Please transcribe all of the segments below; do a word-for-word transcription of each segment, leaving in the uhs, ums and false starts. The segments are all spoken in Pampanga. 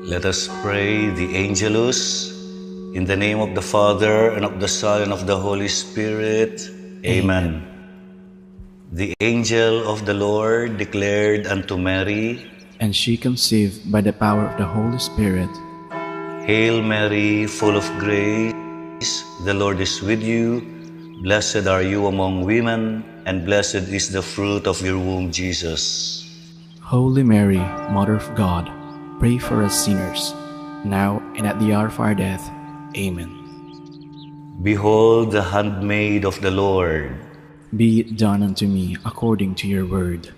Let us pray the Angelus. In the name of the Father, and of the Son, and of the Holy Spirit. Amen. The angel of the Lord declared unto Mary, and she conceived by the power of the Holy Spirit. Hail Mary, full of grace, the Lord is with you. Blessed are you among women, and blessed is the fruit of your womb, Jesus. Holy Mary, Mother of God, pray for us sinners, now and at the hour of our death. Amen. Behold the handmaid of the Lord. Be it done unto me according to your word.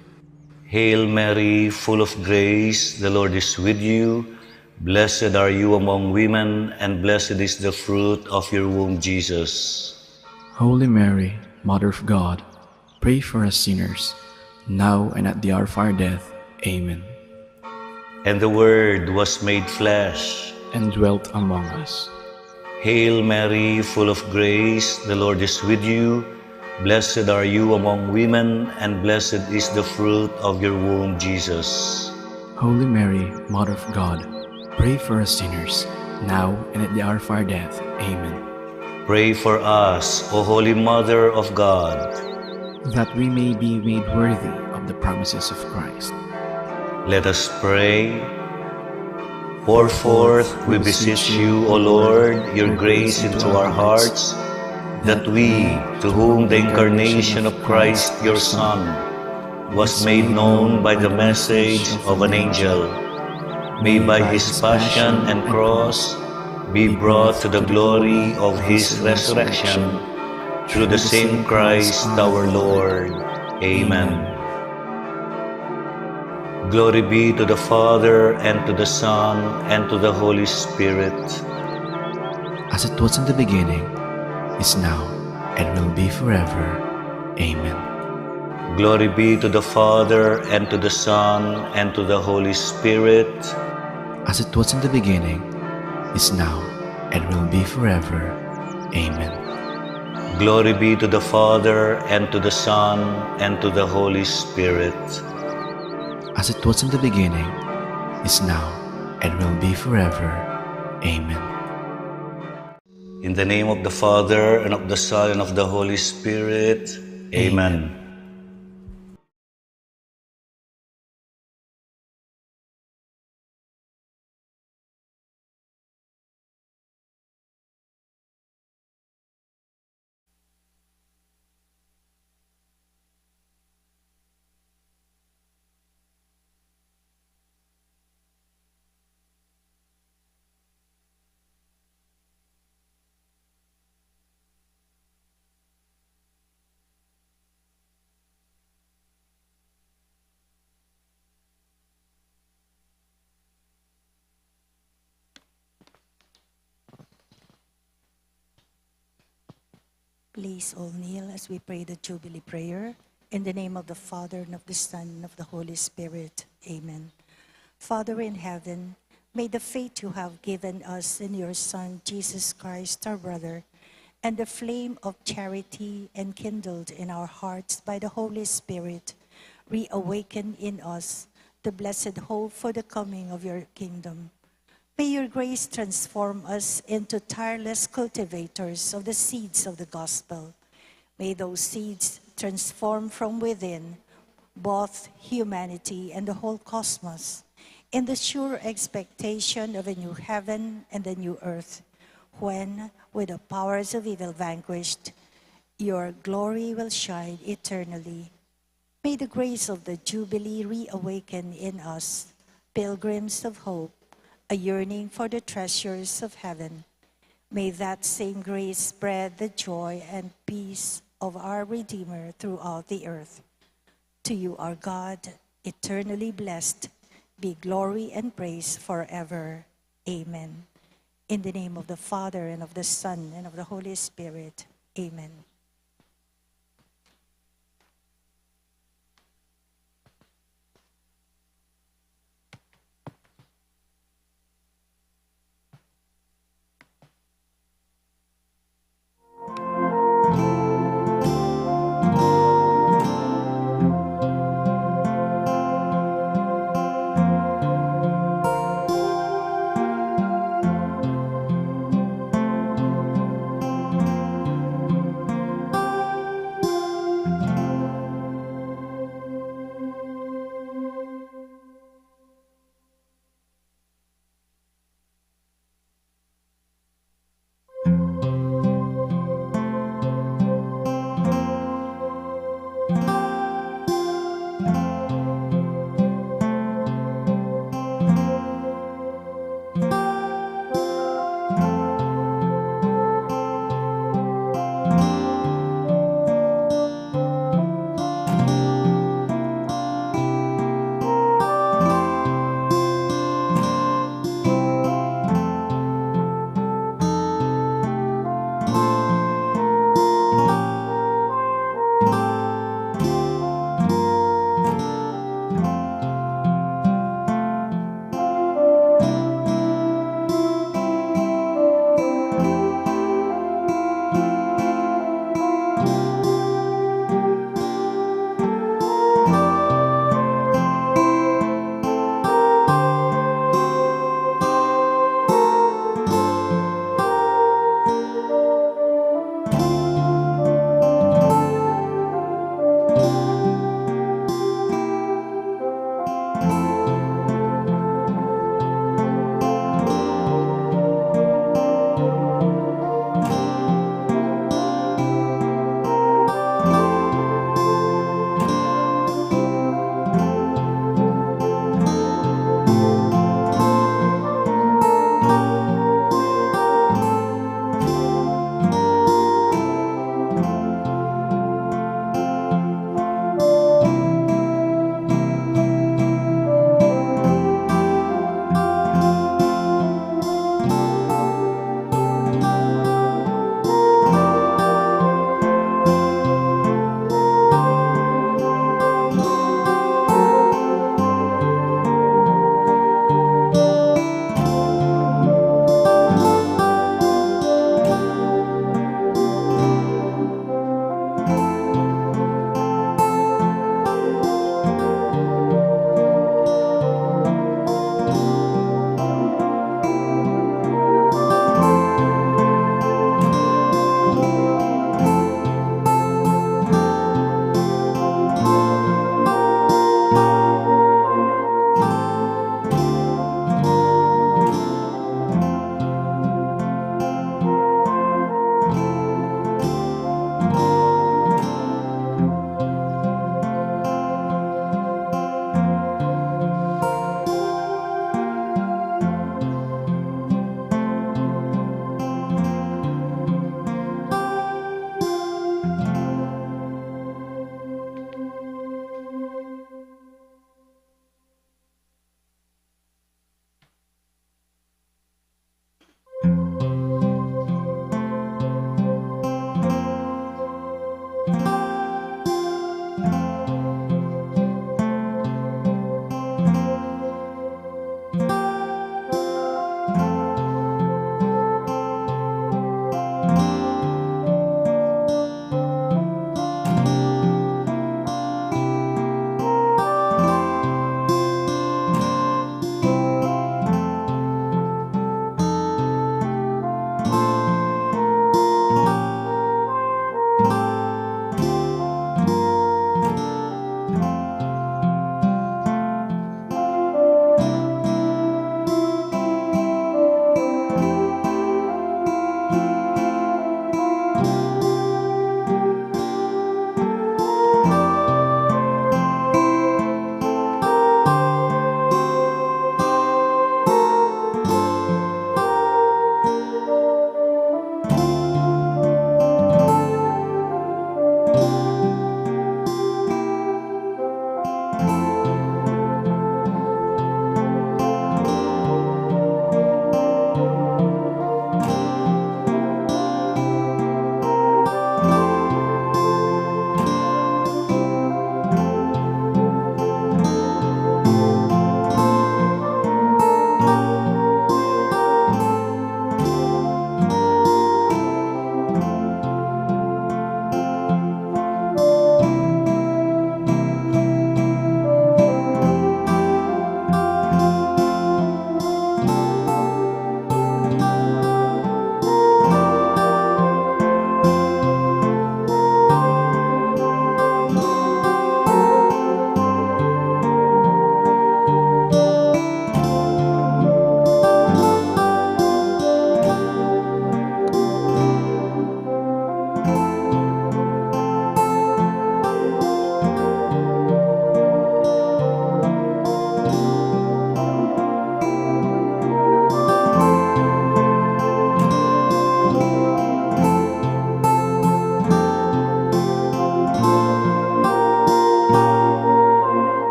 Hail Mary, full of grace, the Lord is with you. Blessed are you among women, and blessed is the fruit of your womb, Jesus. Holy Mary, Mother of God, pray for us sinners, now and at the hour of our death. Amen. And the Word was made flesh and dwelt among us. Hail Mary, full of grace, the Lord is with you. Blessed are you among women, and blessed is the fruit of your womb, Jesus. Holy Mary, Mother of God, pray for us sinners, now and at the hour of our death. Amen. Pray for us, O Holy Mother of God, that we may be made worthy of the promises of Christ. Let us pray. Pour forth, we beseech you, O Lord, your grace into our hearts, that we, to whom the incarnation of Christ, your Son, was made known by the message of an angel, may by his passion and cross be brought to the glory of his resurrection, through the same Christ our Lord. Amen. Glory be to the Father, and to the Son, and to the Holy Spirit. As it was in the beginning, is now, and will be forever. Amen. Glory be to the Father, and to the Son, and to the Holy Spirit. As it was in the beginning, is now, and will be forever. Amen. Glory be to the Father, and to the Son, and to the Holy Spirit. As it was in the beginning, is now, and will be forever. Amen. In the name of the Father, and of the Son, and of the Holy Spirit. Amen. Please all kneel as we pray the Jubilee prayer. In the name of the Father, and of the Son, and of the Holy Spirit. Amen. Father in heaven, may the faith you have given us in your Son, Jesus Christ, our brother, and the flame of charity enkindled in our hearts by the Holy Spirit reawaken in us the blessed hope for the coming of your kingdom. May your grace transform us into tireless cultivators of the seeds of the gospel. May those seeds transform from within both humanity and the whole cosmos in the sure expectation of a new heaven and a new earth, when, with the powers of evil vanquished, your glory will shine eternally. May the grace of the Jubilee reawaken in us, pilgrims of hope, a yearning for the treasures of heaven. May that same grace spread the joy and peace of our Redeemer throughout the earth. To you, our God, eternally blessed, be glory and praise forever. Amen. In the name of the Father, and of the Son, and of the Holy Spirit. Amen.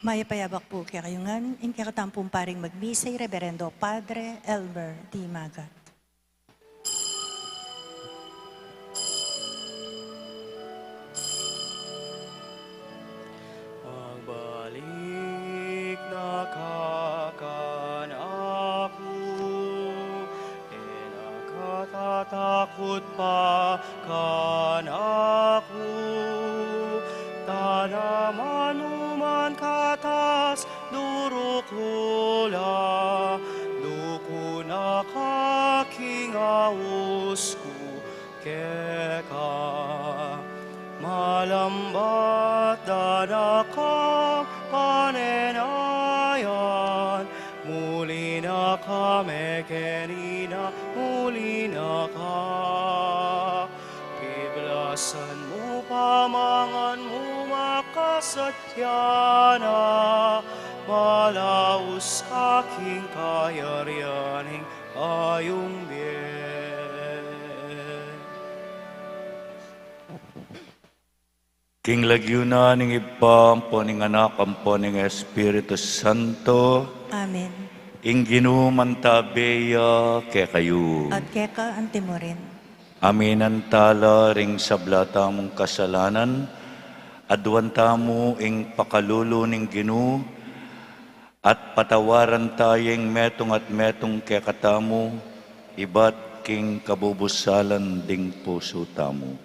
Mayap a yabak pu kekayu ngan, ing kekatamung paring magmisa i Reberendo Padre Elmer D. Magat. Magbalik na ka kanaku, e na ka tatakut pa kanaku, ta na manuman ka tas duruk ku la, dukun na ka king aus ku keka. Malambat da na kang panenayan, muli na ka mekeni na, muli na ka. Piblasan mu pa mangan mu, makasatya na, malaus ka king kayarian ning kayung bie. King lagyu na ning Ibpa, ampo ning Anak, ampo ning Espiritu Santo. Amen. Ing Ginu mantabe ya kekayu. At keka antimurin. Aminan tala ring sabla tamung kasalanan, aduan tamu ing pakalulu ning Ginu, at patawaran taya ing metung at metung kekatamu, ibat king kabubusalan ding pusu tamu.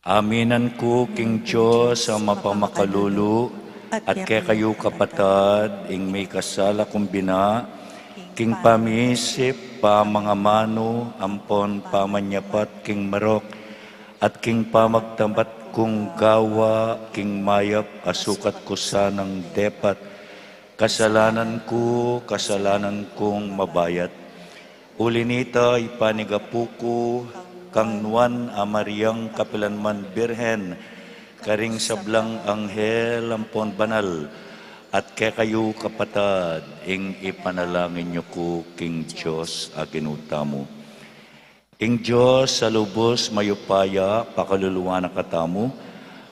Aminan ku king Dios a mapamakalulu, at kekayu kapatad, ing mikasala kung bina, king pamisip, pamangamanu, ampon pamanyapat king marok, at king pamagtapat kung gawa, king mayap a sukat ku sanang depat, kasalanan ku, kasalanan kung mabayat. Uli nita, ipanigapu ku kang Nuan a Mariang kapilan man Birhen, karing sablang anghel ampon banal, at kekayu kapatad, ing ipanalangin yu ku king Dios a Ginu tamu. Ing Dios a lubus mayupaya, pakaluluan na katamu,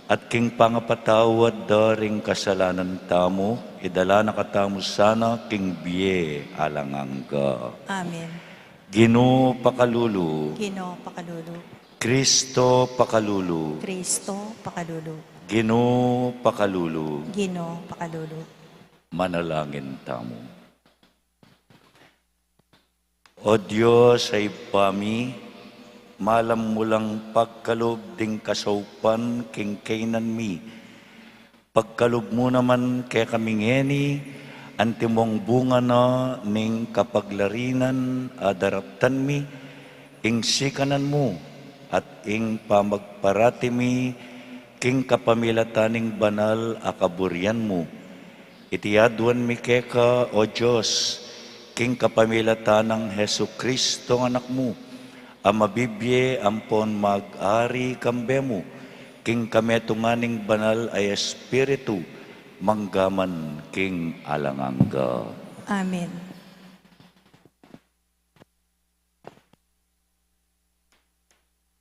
at king pangapatawad da ring kasalanan tamu, idala na katamu sana king bie alang angga. Amen. Ginu pakalulu. Ginu pakalulu. Kristo pakalulu. Kristo pakalulu. Ginu pakalulu. Ginu pakalulu. Manalangin tamu. O Dios a Ibpa mi, malam mu lang pagkalub ding kasaupan king kainan mi. Pagkalub mu naman kekami ngeni, antimong bunga na ning kapaglarinan a daraptan mi, ing sikanan mu, at ing pamagparati mi, king kapamilatan ning banal a kaburian mu. Iti aduan mi keka, O Dios, king kapamilatan nang Jesucristo, Anak mu, a mabibie ampon mag-ari kambe mu, king kametungan ning Banal a Espiritu, mangga man king alang angga. Amen.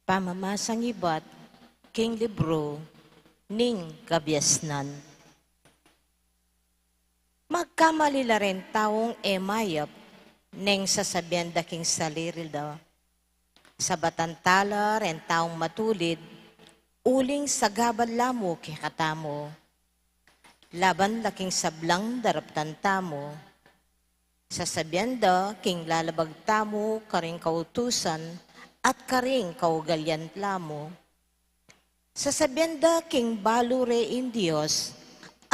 Pamamasang ibat king libru ning Kabiasnan. Magkamali la ring taung e mayap neng sasabian da king sarili da, "Sabatan tala ring taung matulid, uling sagabal la mu kekatamu." Laban la king sablang daraptan tamu, sasabian da king lalabag tamu karing kautusan at karing kaugalian tamu. Sasabian da king balu re ing Dios,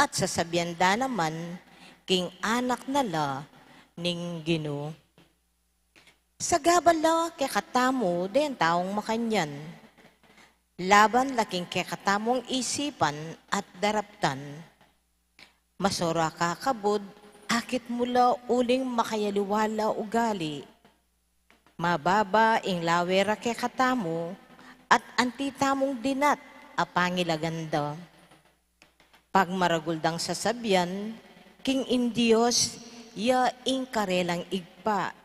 at sasabian da naman king anak na la ning Ginu. Sagabal la kekatamu deng taung makanyan, laban la king kekatamung isipan at daraptan. Masora ka kabud, akit mu la uling makayaliwa la ugali. Mababa ing lawe ra kekatamu, at anti tamung dinat a pangilagan da. Pagmaragul dang sasabian, king ing Dios ya ing karelang Ibpa.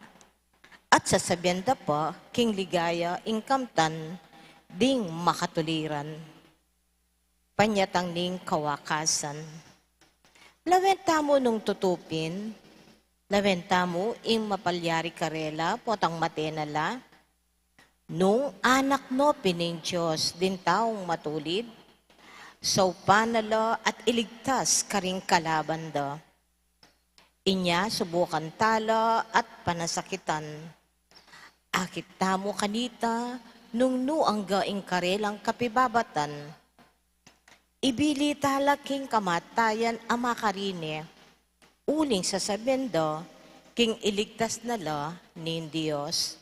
At sasabian da pa, king ligaya ing kamtan ding makatuliran. Panyatang ning kawakasan. Lawen tamu nung tutu pin, lawen tamu ing mapalyari karela potang mate na la, nung anak no pin ning Dios ding taung matulid, saupan na la at iligtas karing kalaban da. Inya subukan tala at panasakitan. Akit tamu kanita nung nu angga ing karelang kapibabatan. Ibili tala king kamatayan a makarine, uling sasabian da king iligtas na la ning Dios.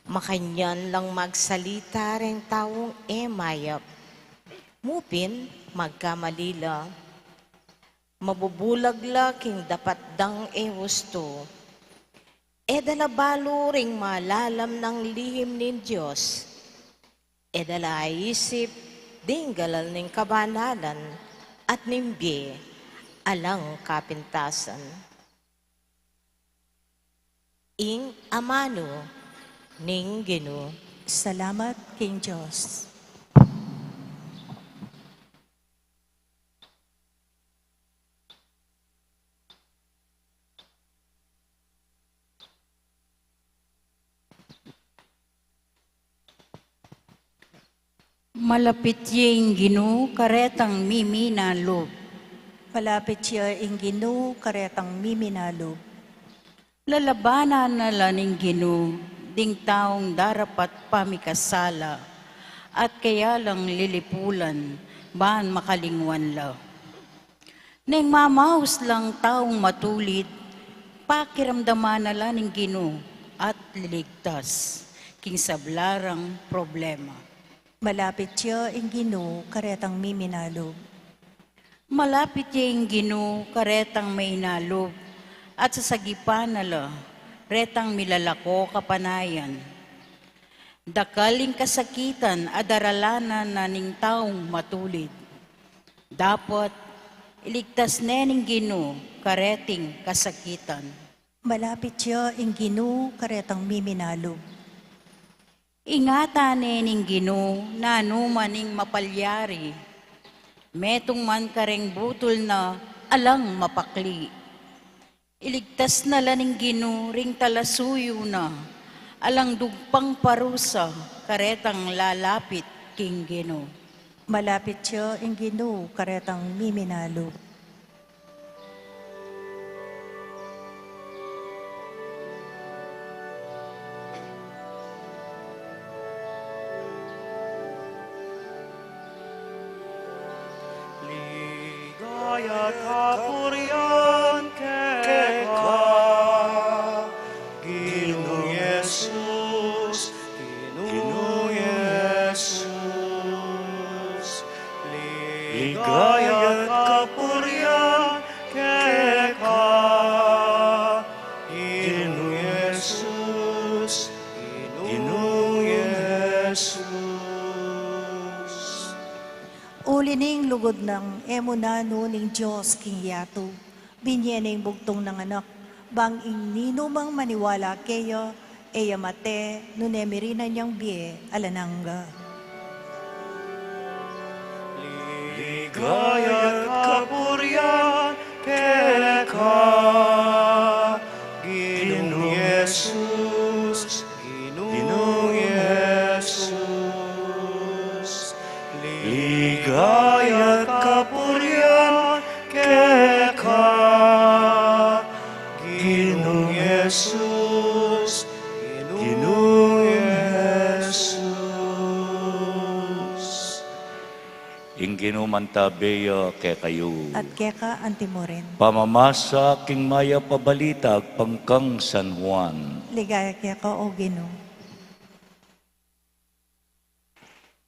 Makanyan lang magsalita reng taung e mayap. Mu pin magkamali la. Mabubulag la king dapat dang e hustu. E da la balu ring malalam nang lihim ning Dios. E da la aisip ding galal ning kabanalan at ning bie alang kapintasan. Ing amanu ning Ginu. Salamat king Dios. Malapit ya ing Ginu karetang miminalub. Malapit ya ing Ginu karetang miminalub. Lalabanan na la ning Ginu ding taung darapat pamikasala, at kaya lang lilipulan ban makalingwan la. Neng mamaus lang taung matulid, pakiramdaman na la ning Ginu at liligtas king sabla rang problema. Malapit ya ing Ginu karetang miminalub. Malapit ya ing Ginu karetang mainalub, at sasagipan na la retang milalako kapanayan. Dakal ing kasakitan a daralanan na ning taung matulid. Dapot iligtas ne ning Ginu kareting kasakitan. Malapit ya ing Ginu karetang miminalub. Ingatan ne ning Ginu nanu man ing mapalyari. Metung man kareng butul na alang mapakli. Iligtas na la ning Ginu ring talasuyu na, alang dugpang parusa karetang lalapit king Ginu. Malapit ya ing Ginu karetang miminalub. Ligaya at kapurian keka, Ginung Jesus, Ginung Jesus. Ligaya at kapurian keka, Ginung Jesus, Ginung Jesus. Uli ning lugud nang e mu nanu ning Dios king yatu, binye ne ing bugtung nang anak, bang ing ninumang maniwala keya, e ya mate, nune mirinan yang bie alang angga. Ligaya at kapurian keka, Ginung Jesus, Ginung Jesus. Ligaya at kapurian keka, Ginung Jesus, Ginung Jesus. Ing Ginu mantabe ya kekayu. At keka antimurin. Pamamasa king mayap a balita agpang kang San Juan. Ligaya keka, O Ginu.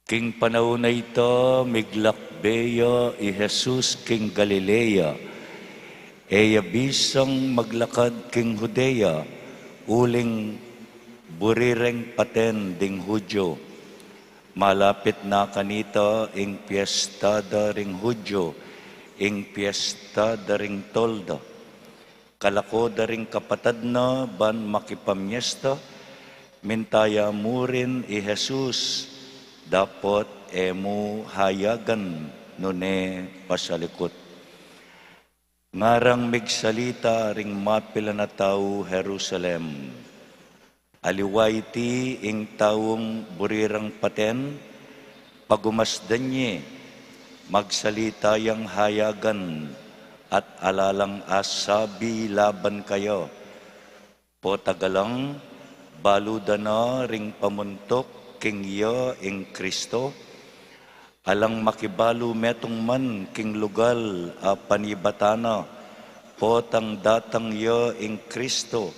King panaun a ita, miglakbe ya i Jesus king Galilea. E ya bisang maglakad king Judea, uling buri reng paten ding Judio. Malapit na kanita ing piesta da ring Judio, ing piesta da ring Tolda. Kalako da ring kapatad na ban makipamiesta, minta ya murin i Jesus, dapot e mu hayagan nune pasalikut. Ngarang migsalita ring mapilan a tau Jerusalem, aliwa iti ing taung buri rang paten, pagumasdan ye, magsalita yang hayagan at ala lang asabi laban kaya. Potagalang, balu da na ring pamuntuk king iya ing Kristo. Alang makibalu metung man king lugal a panibatan na, potang datang ya ing Kristo.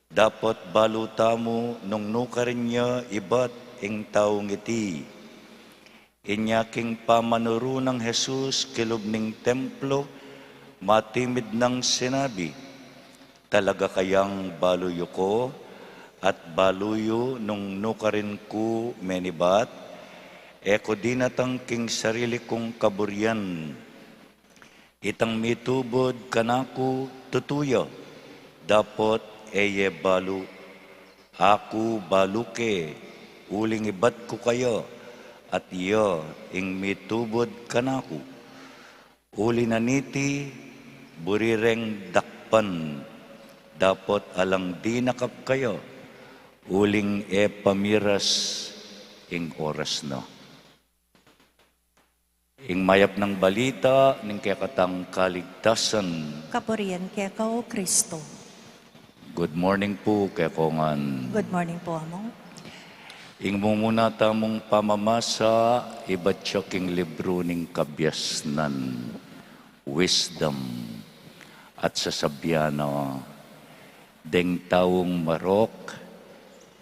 Dapot balu tamu nung nukarin ya ibat ing taung iti. Inya king pamanuru nang Jesus kilub ning templo, matimid nang sinabi, "Talaga kayang balu yu ko, at balu yu nung nukarin ku menibat? E ku dinatang king sarili kung kaburian. Itang mitubud kanaku tutu ya, dapot e ye balu. Aku balu ke, uling ibat ku kaya, at iya ing mitubud kanaku. Uli na niti, buri reng dakpan, dapot alang dinakap kaya, uling e pa miras ing oras na." Ing mayap nang balita ning kekatang kaligtasan. Kapurian keka, O Kristo. Good morning pu kekongan. Good morning pu, Among. Ing mumuna tamung pamamasa ibat ya king libru ning Kabiasnan, Wisdom, at sasabian na, deng taung marok,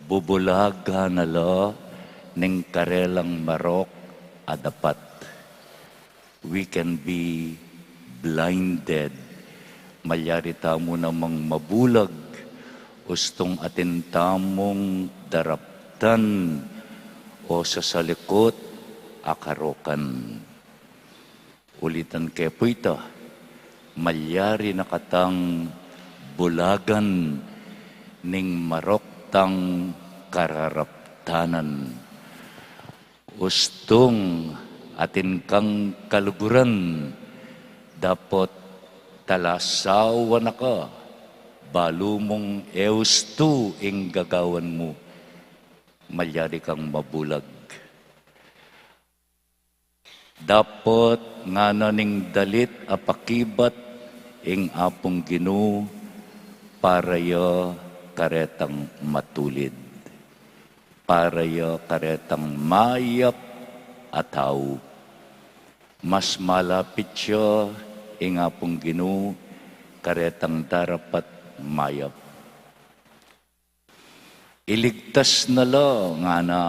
bubulagan na la ning karelang marok a dapat. We can be blinded. Malyari tamu namang mabulag, ustung atin tamung daraptan o sasalikut a karokan. Ulitan ke pu ita, malyari na katang bulagan ning marok tang kararaptanan. Ustung atin kang kaluguran, dapot talasawan na ka, balu mung e ustu ing gagawan mu, malyari kang mabulag. Dapot ngana ning dalit a pakibat ing Apung Ginu, para ya karetang matulid, para ya karetang mayap a tau. Mas malapit ya ing Apung Ginu karetang darapat mayap. Iligtas na la, ngana,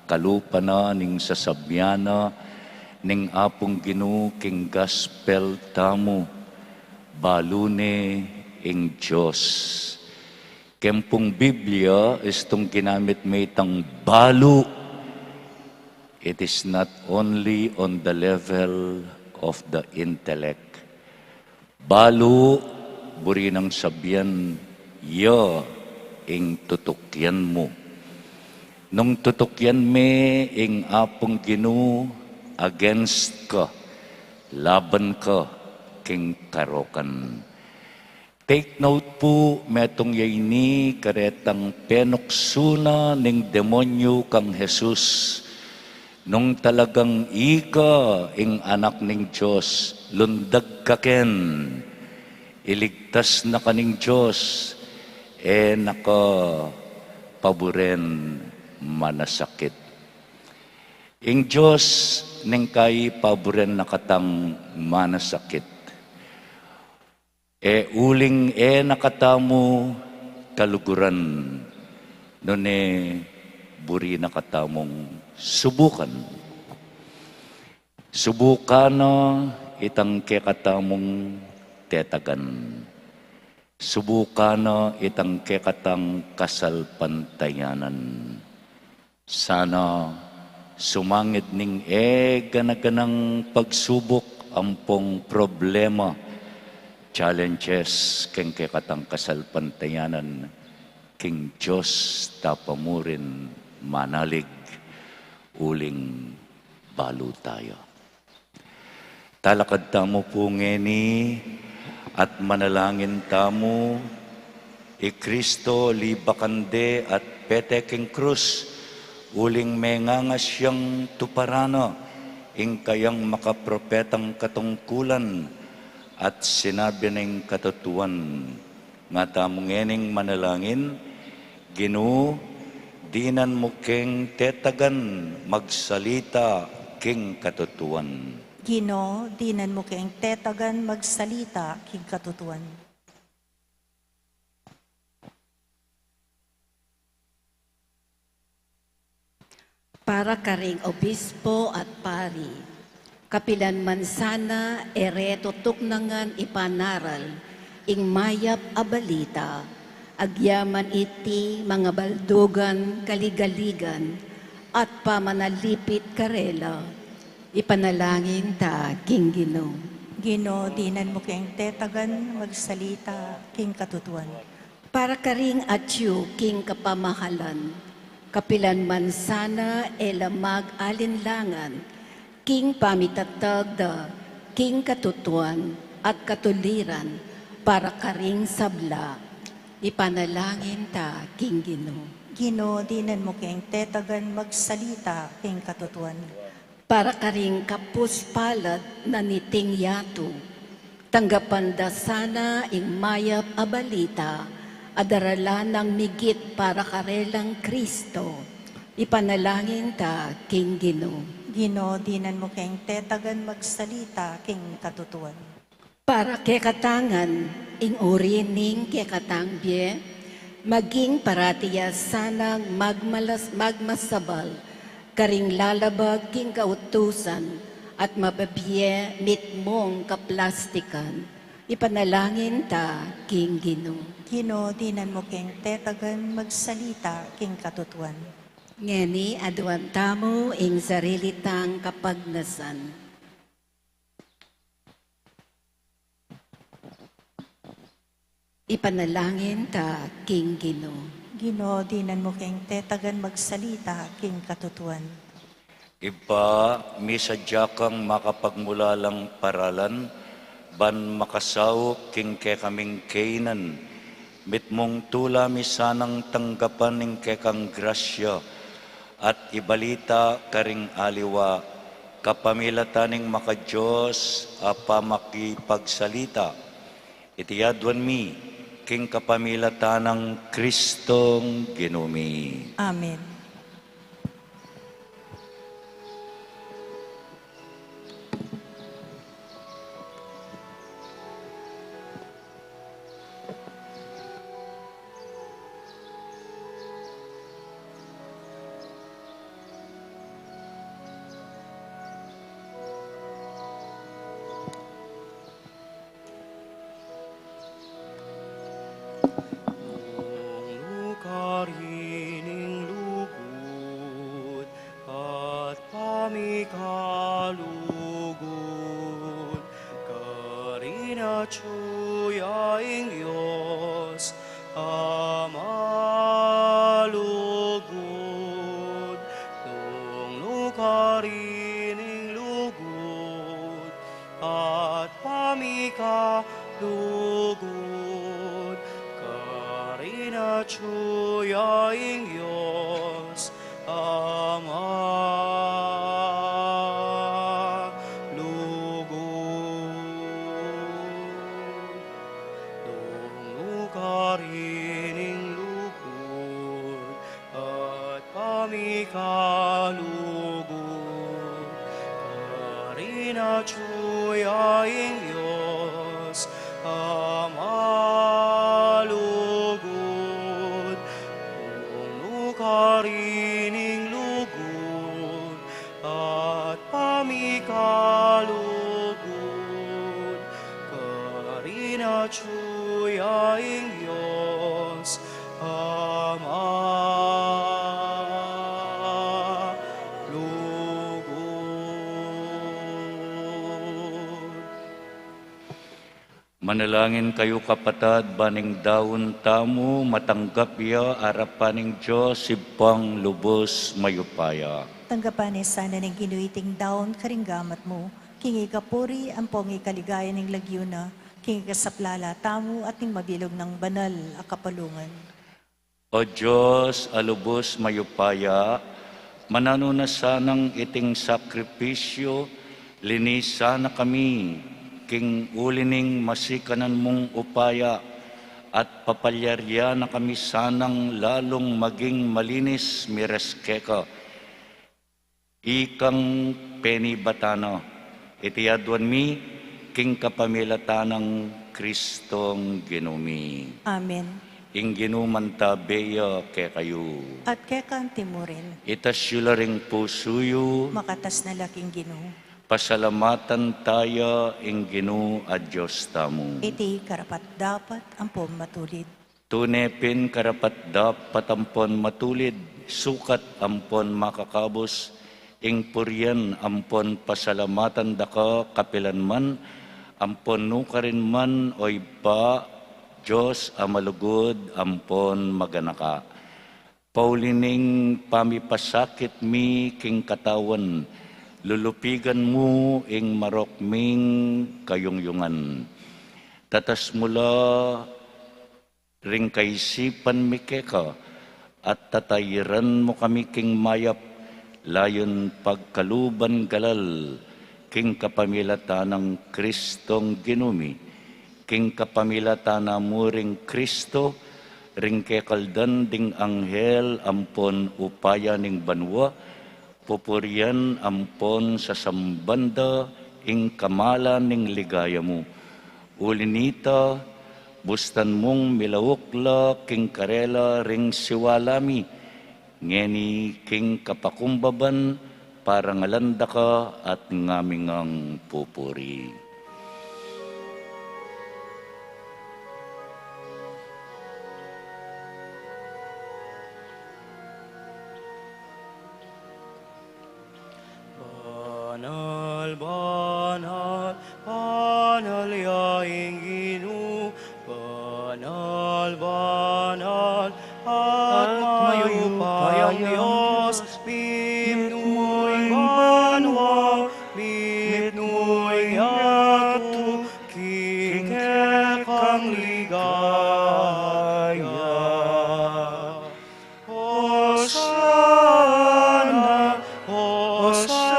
kalupa na ning sasabian na ning Apung Ginu king gospel tamu, balu ne ing Dios. Keng pung Biblia, istung ginamit me itang balu, it is not only on the level of the intellect. Balu, buri nang sabian, ya ing tutukyan mu. Nung tutukyan me ing Apung Ginu, against ka, laban ka king karokan. Take note pu, metung ya ini karetang penuksu na ning demonyu kang Jesus. Nung talagang ika ing anak ning Dios, lundag ka ken. Iligtas na ka ning Dios, e na ka paburen manasakit. Ing Dios neng kai paburen na katang manasakit. E uling e na katamu kaluguran, nune buri na katamung subukan. Subukan na itang kekatamung tetagan. Subukan na itang kekatang kasalpantayanan. Sana sumangid ning e gana-ganang pagsubuk ampong problema, challenges, keng kekatang kasalpantayanan, king Dios ta pa murin manalig. uling balu taya. Talakad tamu pu ngeni at manalangin tamu, i Kristo libakan de at pete king krus, uling mengangas yang tuparan na ing kayang makapropetang katungkulan at sinabi na ing katutuan. Nga tamu ngening manalangin, Ginu, dinan mu keng tetagan magsalita king katutuan. Ginu, dinan mu keng tetagan magsalita king katutuan. Para karing obispo at pari, kapilan man sana e re tutuknangan ipanaral ing mayap a balita, agyaman iti mangabaldugan, kaligaligan, at pamanalipit karela, ipanalangin ta king Ginu. Ginu, dinan mu keng tetagan magsalita king katutuan. Para karing atyu king kapamahalan, kapilan man sana e la mag-alinlangan king pamitatag da king katutuan at katuliran para karing sabla, ipanalangin ta king Ginu. Ginu, dinan mu keng tetagan magsalita king katutuan. Para karing kapus palad na niting yatu, tanggapan da sana ing mayap a balita a daralan nang migit para karelang Kristo, ipanalangin ta king Ginu. Ginu, dinan mu keng tetagan magsalita king katutuan. Para kekatangan, ing uri ning kekatang bie, maging parati ya sanang magmalas-, magmasabal karing lalabag king kautusan at mababie mitmung kaplastikan. Ipanalangin ta king Ginu. Ginu, dinan mu keng tetagan magsalita king katutuan. Ngeni aduan tamu ing sarili tang kapagnasan. Ipanalangin ta king Ginu. Ginu, dinan mu keng tetagan magsalita king katutuan. Ibpa, misadya kang makapagmulalang paralan, ban makasaup king kekaming kainan, mitmung tula mi sanang tanggapan ing kekang grasya, at ibalita karing aliwa, kapamilatan ning makaDios a pamakipagsalita. Iti aduan mi, king kapamilatan nang Kristong Ginu mi. Amen. Nung nukarin ing lugud, at pamikalugud, karin atyu ya ing Dios a malugud. Nung nukarin ing lugud, at pamikalugud, karin atyu ya ing Dios a malugud. Nung nukarin ing lugud, at pamikalugud, karin atyu ya ing Dios a malugud. Nung nukarin ing lugud, at pamikalugud, karin atyu ya ing Dios a malugud. Manalangin kayu, kapatad, ban ing daun tamu matanggap ya arapan ning Dios Ibpang lubus mayupaya. Tanggapan ne sana ning Ginu iting daun karing gamat mu, king ikapuri ampong ikaligaya ning lagyu na, king ikasaplala tamu at ning mabilug nang banal a kapalungan. O Dios a lubus mayupaya, mananu na sanang iting sakripisyu, linisan na kami king uli ning masikanan mung upaya, at papalyarian na kami sanang lalung maging malinis miras keka. Ikang penibatan na, iti aduan mi king kapamilatan nang Kristong Ginu mi. Amen. Ing Ginu mantabe ya kekayu. At keka anti mu rin. Itas yu la ring pusu yu. Makatas na la king Ginu. Pasalamatan taya ing Ginu a Dios tamu. Iti karapat-dapat ampon matulid. Tune pin karapat-dapat ampon matulid, sukat ampon makakabus, ing purian ampon pasalamatan da ka kapilan man, ampon nukarin man, o Ibpa, Dios a malugud ampon maganaka. Pauli ning pamipasakit mi king katawan, lulupigan mu ing marok ming kayungyungan. Tatas mu la ring kaisipan mi keka, at tatairan mu kami king mayap, layun pagkaluban galal, king kapamilatan nang Kristong Ginu mi, king kapamilatan na mu ring Kristo, ring kekaldan ding anghel ampon upaya ning banua, pupurian ampon sasamban da ing kamalan ning ligaya mu. Uli nita, bustan mung milauk la king karela ring siwala mi, ngeni king kapakumbaban, parangalan da ka at ngaming pupuri. Banal, banal, banal ya ing Ginu, banal, banal, at mayupayang Dios, mitmu ing banua, mitmu ing yatu, king kekang ligaya. Hosana, Hosana,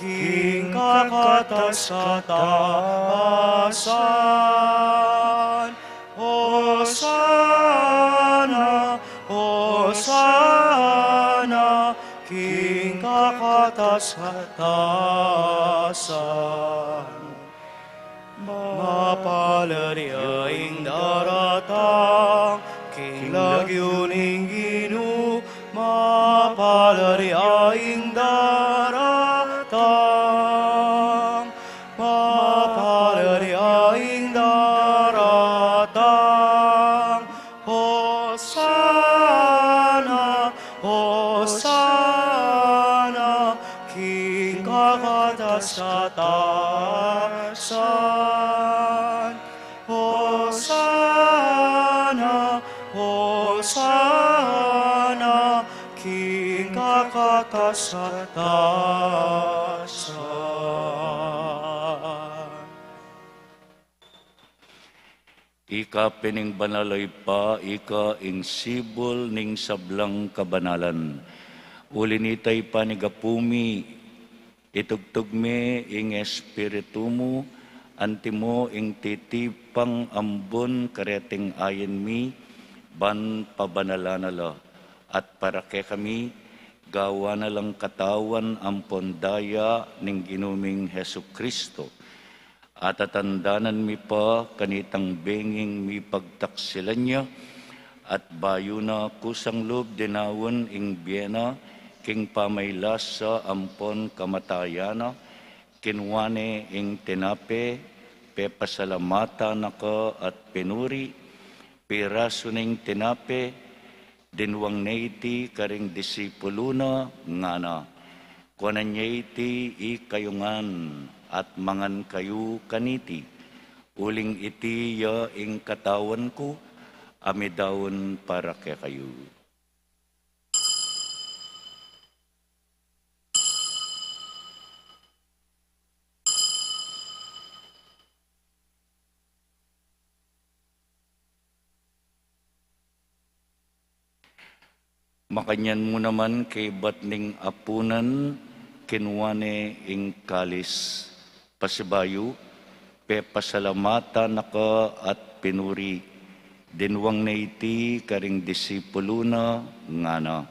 king kakatas-katasan. Hosana, Hosana, king kakatas-katasan. Mapalad ya ing daratang king lagyu ning Ginu, mapalad ya ing daratang, mapalad ya ing daratang. Hosana, Hosana, king kakatas-katasan. Hosana, Hosana, king kakatas-katasan. Ika pin ing banal, o Ibpa, ika ing sibul ning sablang kabanalan. Uli nita, Ibpa, ning gapu mi, itugtug me ing Espiritu mu, antimo ing titipang ambun kareting ain mi, ban pabanalan na la, at para kekami, gawan na lang katawan ampon daya ning Ginu ming Jesucristo. Atatandanan mi pa kanitang benging mipagtaksilan ya, at bayu na kusang lub dinaun ing bie na, king pamaylasa ampon kamatayan na, kinua ne ing tinape, pepasalamatan na ka at pinuri, pirasu ne ing tinape, dinwang ne iti karing disipulu na, ngana: Kuanan ye iti ikayu ngan, at mangan kayu kaniti, uling iti ya ing katawan ku, a midaun para kekayu. Makanyan mu naman kaybat ning apunan, kinua ne ing kalis, pasibayu, pepasalamatan na ka at pinuri, dinuang ne iti karing disipulu na, ngana: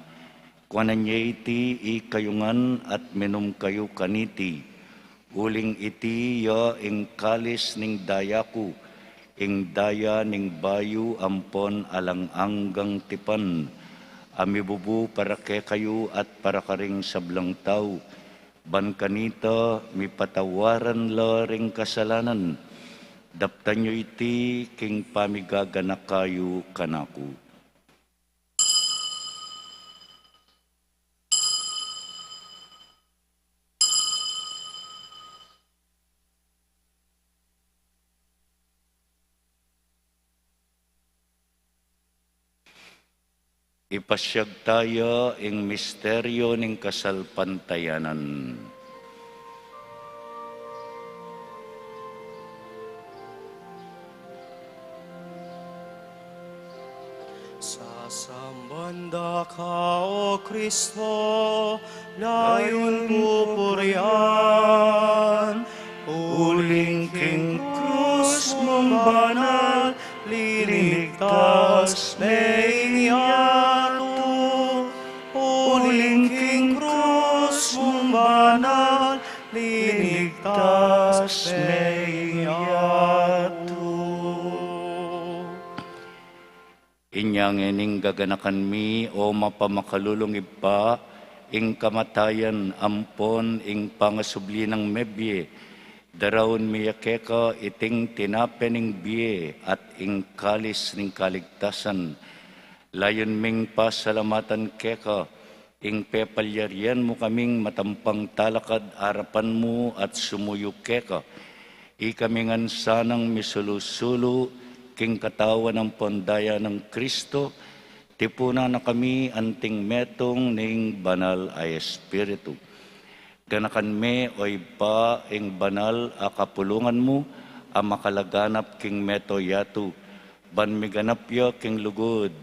Kuanan ye iti ikayu ngan at minum kayu kaniti, uling iti ya ing kalis ning daya ku, ing daya ning bayu ampon alang anggang tipan, a mibubu para kekayu at para karing sablang tau, ban kanita mipatawaran la ring kasalanan. Daptan yu iti king pamigaganaka yu kanaku. Ipasiag taya ing misteryo ning kasalpantayanan. Sasamban da ka, O Kristo, layun pupurian, uling king krus mung banal, linigtas me ing yatu, uling king krus mung banal, linigtas me ing yatu. Inya ngening gaganakan mi, o mapamakalulung Ibpa, ing kamatayan ampon ing pangasubli nang mebie, daraun mi ya keka iting tinape ning bie at ing kalis ning kaligtasan. Layun ming pasalamatan keka ing pepalyarian mu kaming matampang talakad arapan mu at sumuyu keka. Ikami ngan sanang misulu-sulu king katawan ampon daya nang Kristo, tipunan na kami anting metung ning Banal a Espiritu. Ganakan me, o Ibpa, ing banal a kapulungan mu a makalaganap king meto yatu, ban miganap ya king lugud,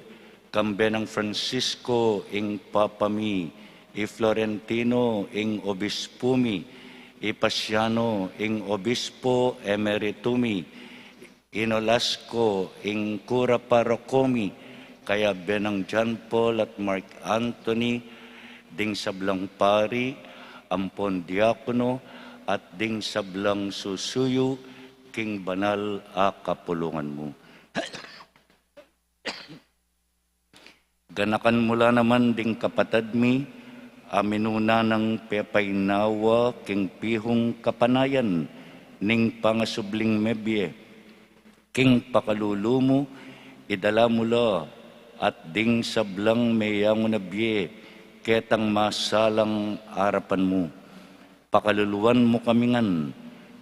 kambe nang Francisco ing Papa mi, i Florentino ing Obispu mi, i Paciano ing Obispo Emeritu mi, i Nolasco ing Kura Paroko mi, kayabe nang John Paul at Mark Anthony, ding sablang pari ampon diakono, at ding sablang susuyu king banal a kapulungan mu. Ganakan mu la naman ding kapatad mi a minuna nang pepainawa king pihung kapanayan ning pangasubling mebie. King pakalulu mu, idala mu la at ding sablang meyangu na bie ketang masalang arapan mu. Pakaluluan mu kami ngan,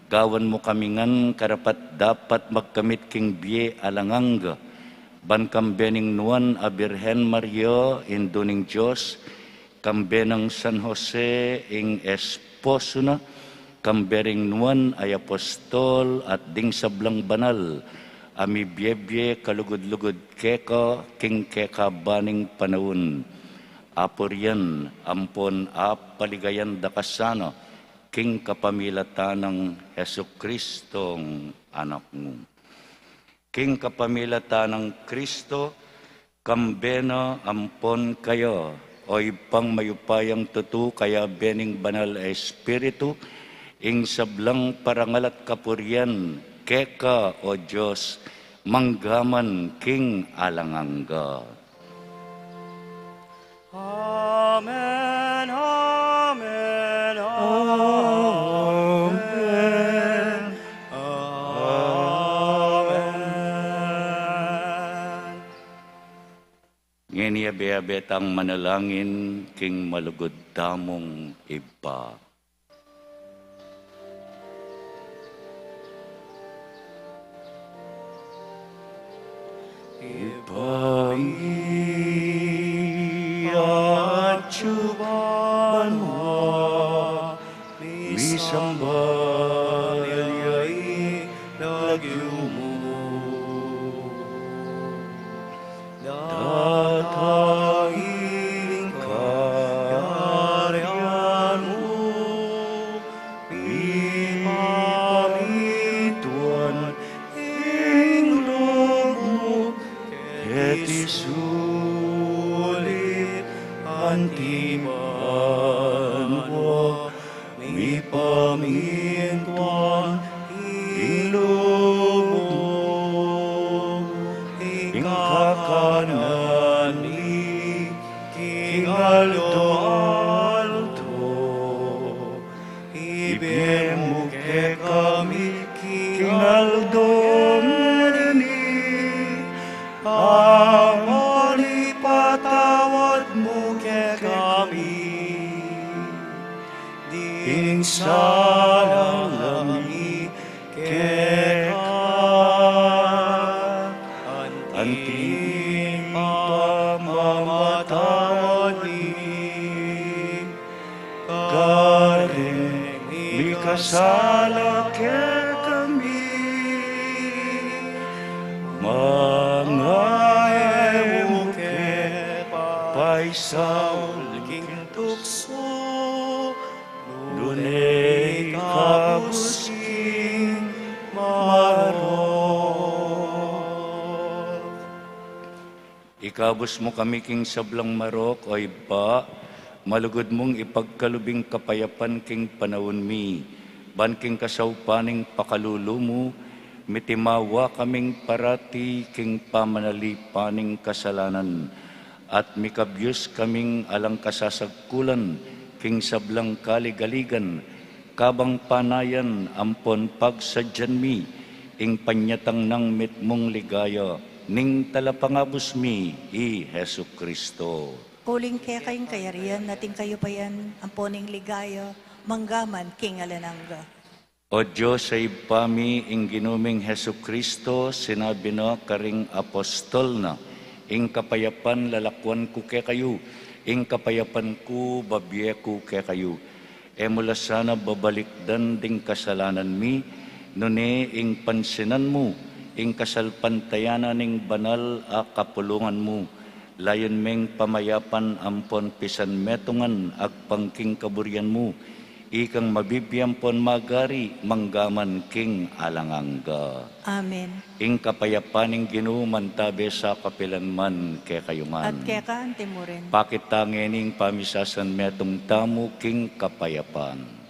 gawan mu kami ngan karapat-dapat magkamit king bie alang angga, ban kambe ning nuan a Birhen Maria, Indu ning Dios, kambe nang San Jose ing esposo na, kambe ring nuan a apostol at ding sablang banal a mibie-bie kalugud-lugud keka king kekaban ning panaun. Apurian ampon apaligayan da ka sana king kapamilatan nang Jesucristong Anak mu. King kapamilatan nang Kristo, kambe na ampon kaya, o Ibpang mayupayang tutu, kayabe ning Banal a Espiritu, ing sablang parangal at kapurian keka, o Dios, manggaman king alang angga. Amen, amen, amen, amen. Ngeni abe-abe tang manalangin king malugud tamung Ibpa. Ibpa mi, atsu ka banua, misamban ya ing lagyu mu. Datang ing kayarian mu, mipamintuan ing lub mu, keti sulip anti banua, mipamintuan ing lub mu. Ing kakanan mi king aldo-aldo ibie mu kekami king aldo ngeni, ampo ipatawad mu kekami ding sala mi keka, anti ing pamamatawad mi kareng mikasala kekami, manga e mu ke paisaul king tuksu, nune ikabus king marok. Ikabus mu kami king sablang marok, O Ibpa, malugud mung ipagkalub ing kapayapan king panaun mi, ban king kasaupan ning pakalulu mu, mitimawa kaming parati king pamanalipan ning kasalanan, at mikabyus kaming alang kasasagkulan king sablang kaligaligan, kabang panayan ampon pagsadyan mi ing panyatang nang mitmung ligaya ning Talapangabus mi, i Jesucristo. Uling keka ing kayarian, at ing kayupayan, ampon ing ligaya, manggaman king alang angga. O Dios a Ibpa mi, ing Ginu ming Jesucristo, sinabi na karing apostol na, ing kapayapan lalakuan ku kekayu, ing kapayapan ku babie ku kekayu. E mu la sana babalikdan ding kasalanan mi, nune ing pansinan mu ing kasalpantayanan ning banal a kapulungan mu, layun meng pamayapan ampon pisanmetungan agpang king kaburian mu, ikang mabibie ampon magari manggaman king alang angga. Amen. Ing kapayapan ning Ginu mantabe sa kapilan man kekayu ngan. At keka anti mu rin. Pakit ta ngeni ing pamisasanmetung tamu king kapayapan.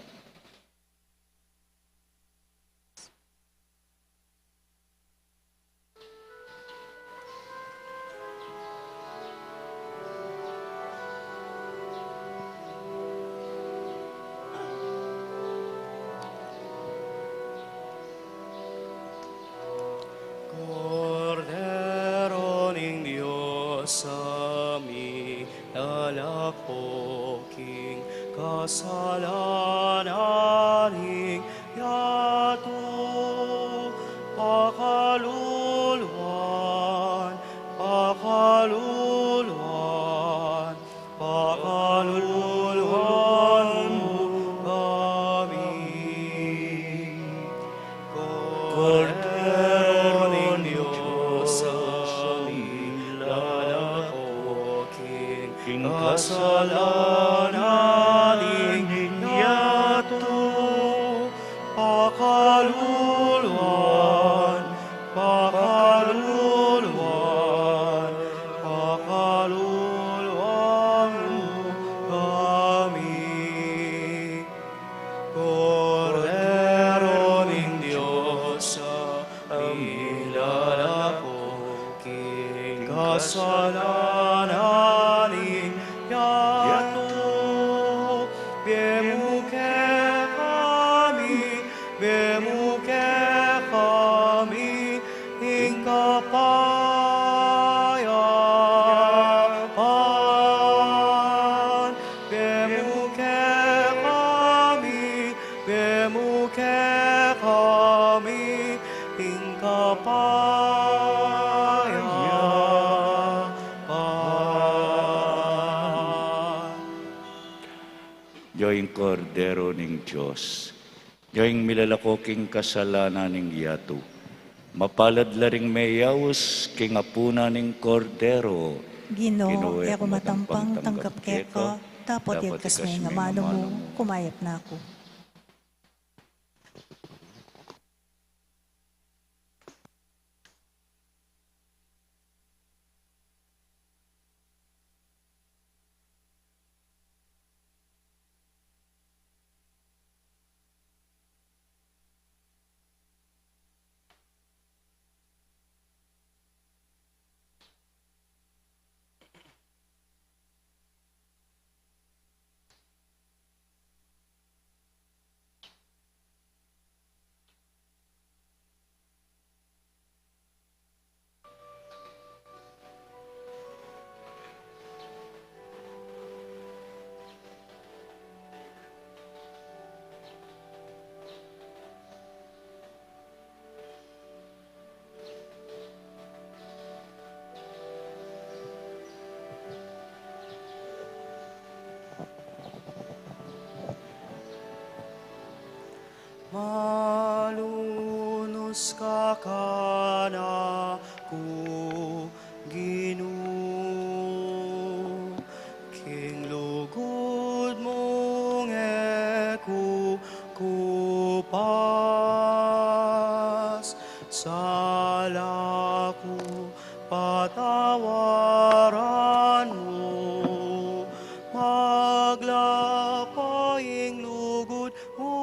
Kordero ning Dios a milalako king kasalanan ning yatu, pakaluluan, pakaluluan, pakaluluan mu kami. Kordero ning Dios a milalako king kasalanan ning yatu, pakaluluan, pakaluluan, pakaluluan mu kami. Kordero ning Dios a milalako king kasalanan ning yatu, bie mu kekami, bie mu kekami ing kapayapan. Bie mu kekami, bie mu kekami ing kapayapan. Io ing Kordero ning Dios. Io ing milalako king kasalanan ning yatu. Mapalad la ring meyaus king apunan ning Kordero. Ginu, Ginu, e ku matampang tanggap keka, dapot ikas me ing amanu mu, kumayap na ku. Malunus ka kanaku, Ginu, king lugud mung e ku kupas, sala ku patawaran mu, maglapa ing lugud mu.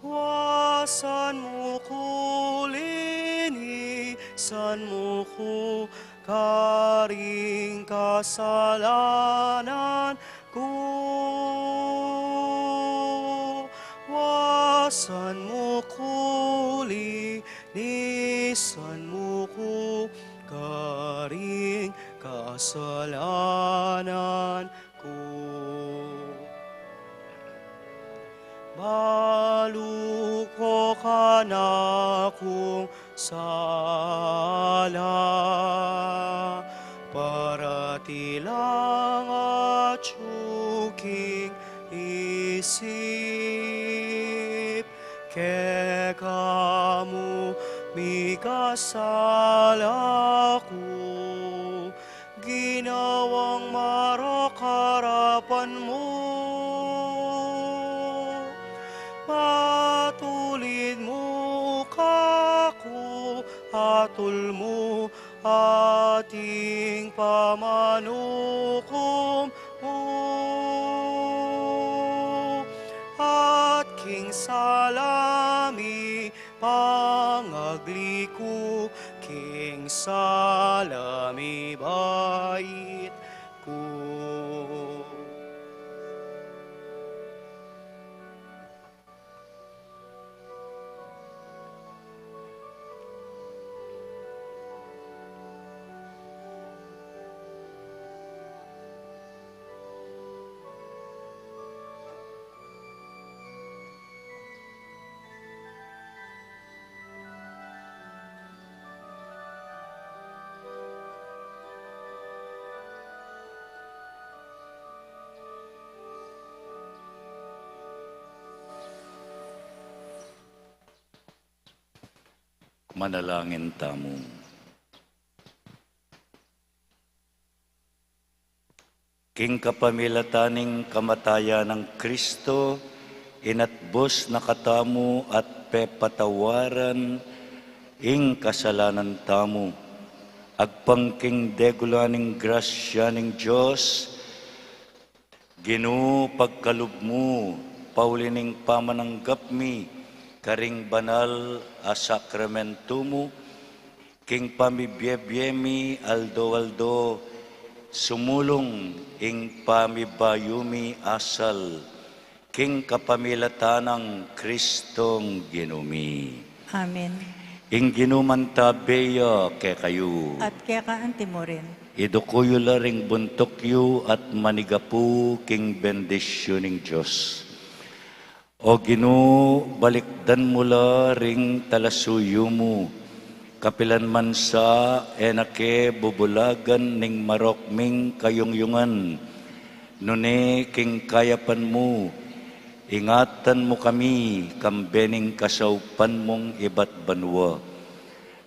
Wasan mu ku, linisan mu ku, karing kasalanan ku. Wasan mu ku, linisan mu ku, karing kasalanan ku. Balu ku kanakung sala, parati lang atyu king isip, keka mu mikasala ku, ginawang marok king arapan mu. Patulid mu kaku, atul mu at ing pamanukum mu, at king sala mi pangagli ku, king sala mi bait ku. Manalangin tamu. King kapamilatan ning kamatayan nang Kristo, inatbus na katamu at pepatawaran ing kasalanan tamu. Agpang king degula ning grasya ning Dios, Ginu, pagkalub mu, pauli ning pamananggap mi karing banal a sakramentu mu, king pamibiebie mi aldo-aldo, sumulung ing pamibayu mi asal, king kapamilatan nang Kristong Ginu mi. Amen. Ing Ginu mantabe ya kekayu. At keka anti mu rin. Iduku yu la ring buntuk yu at manigapu king bendisyun ning Dios. O Ginu, balikdan mu la ring talasuyu mu, kapilan man sa e na ke bubulagan ning marok ming kayungyungan, Nune king kayapan mu, ingatan mu kami, kambe ning kasaupan mung ibat banua.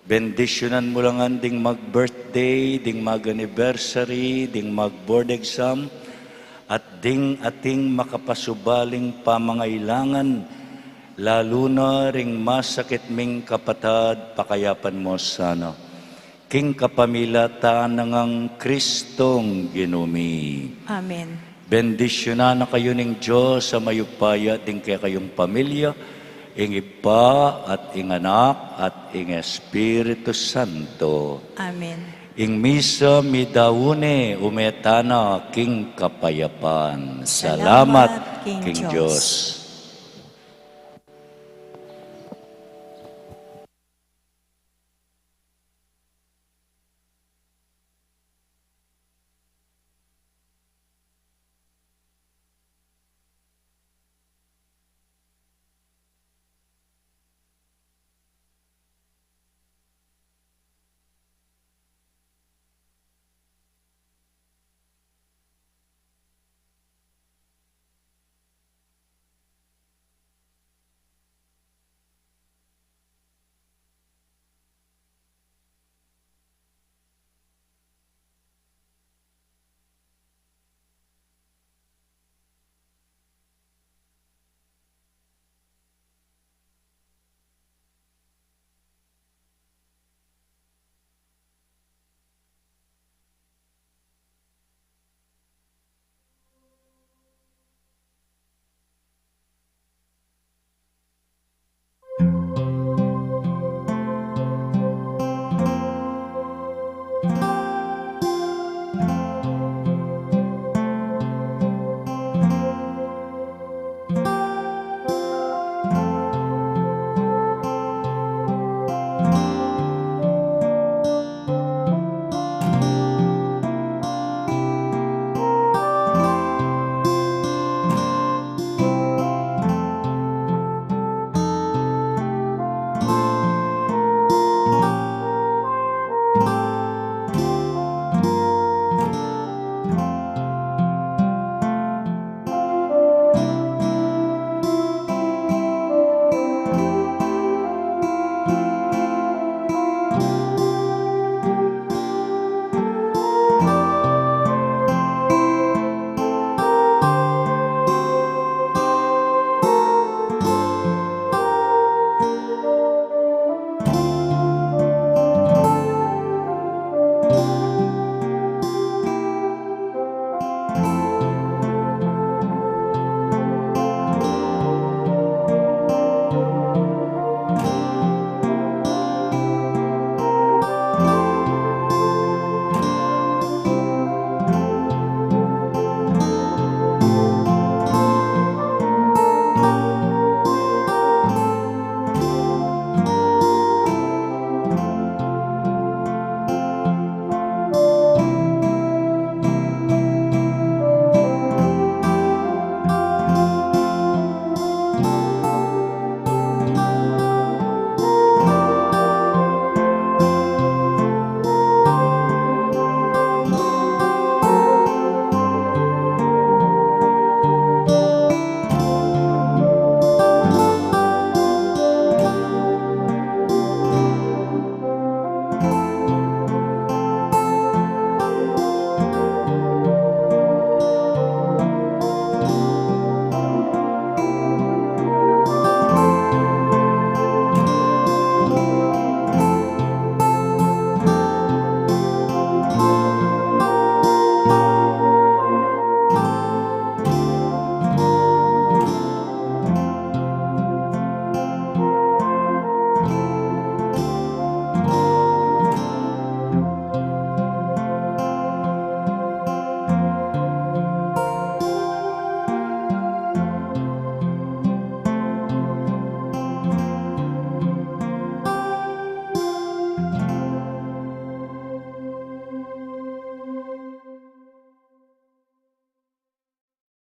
Bendisyunan mu la ngan ding mag-birthday, ding mag-anniversary, ding mag-board exam, at ding ating makapasubaling pamangailangan, lalu na ring masakit ming kapatad, pakayapan mu sana. King kapamilatan nang Kristong Ginu mi. Amen. Bendisyunan na kayu ning Dios a mayupaya, ding kekayung pamilya, ing Ibpa at ing Anak at ing Espiritu Santo. Amen. Ing misa midaun ne, ume tana king kapayapan. Salamat king Dios.